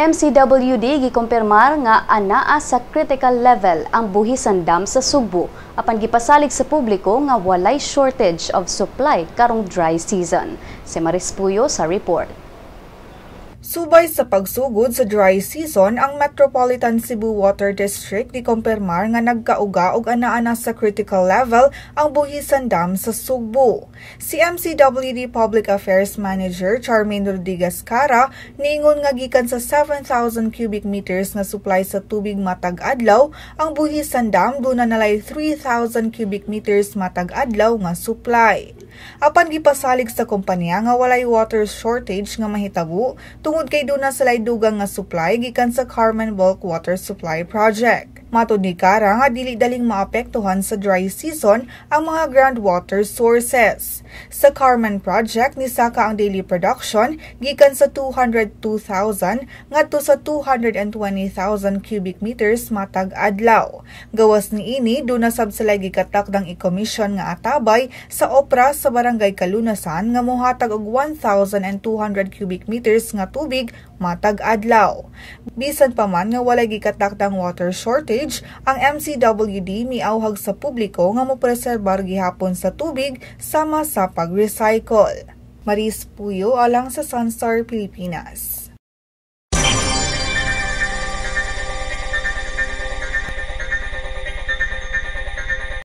MCWD gikumpirmar nga anaa sa critical level ang Buhisan Dam sa Sugbo apan gipasalig sa publiko nga walay shortage of supply karong dry season. Si Maris Puyo sa report. Subay sa pagsugod sa dry season, ang Metropolitan Cebu Water District gikumpirmar nga nagkauga og anaa sa critical level ang Buhisan Dam sa Sugbo. Si MCWD Public Affairs Manager Charmaine Rodriguez Cara niingon nga gikan sa 7,000 cubic meters nga supply sa tubig matag adlaw, ang Buhisan Dam duna nalay 3,000 cubic meters matag adlaw nga supply. Apan gipasalig sa kompanya nga walay water shortage nga mahitabo tungod kay duna sila'y dugang nga supply gikan sa Carmen Bulk Water Supply Project. Matod ni Cara nga dili daling maapektuhan sa dry season ang mga groundwater sources. Sa Carmen Project, nisaka ang daily production gikan sa 202,000 ngadto sa 220,000 cubic meters matag adlaw. Gawas niini, duna sab sila gikatakdang i-commission nga atabay sa Opra sa Barangay Kalunasan nga mohatag og 1,200 cubic meters nga tubig matag adlaw. Bisan pa man nga walay gikatakdang water shortage, ang MCWD miawhag sa publiko nga mopreserbar gihapon sa tubig sama sa pag-recycle. Maris Puyo alang sa Sunstar Pilipinas.